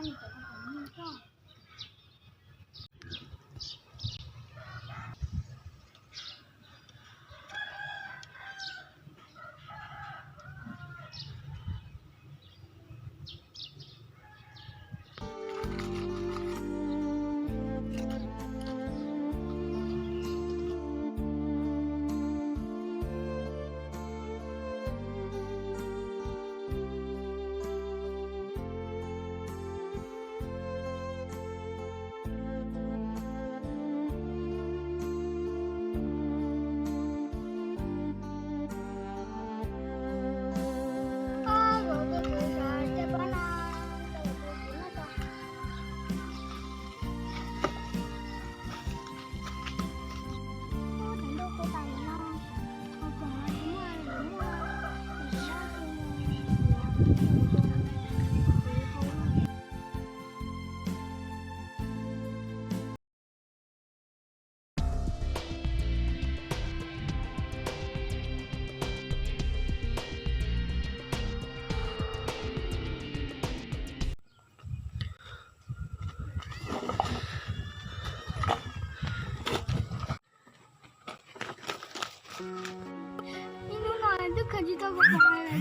Ib hnub no twb khaws tsis tau kuv pom lawm,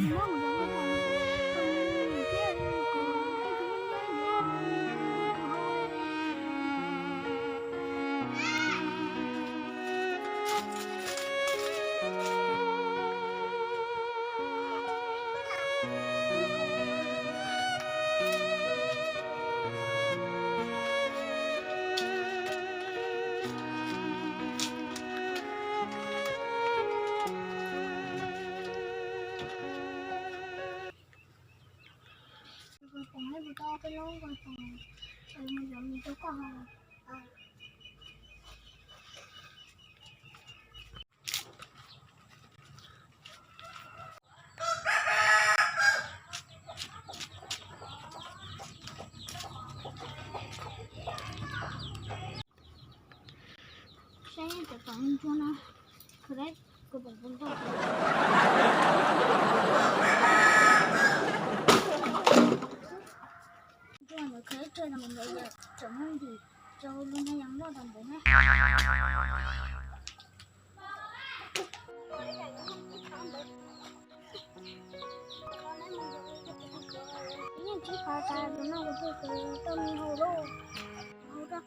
tsis muab kuv cov kua pom. Saib cov pom ntsuag no, khaws dab, kuv pom ntsuag. Ntsuag ntawd khaws ib teg no mus ntawd yom, tseem muaj ntim rau lub hnab yas loj tau npaum na. Yeej tsis qhov tas tus no kuv twb khaws tau me hau lauj. Hau rau.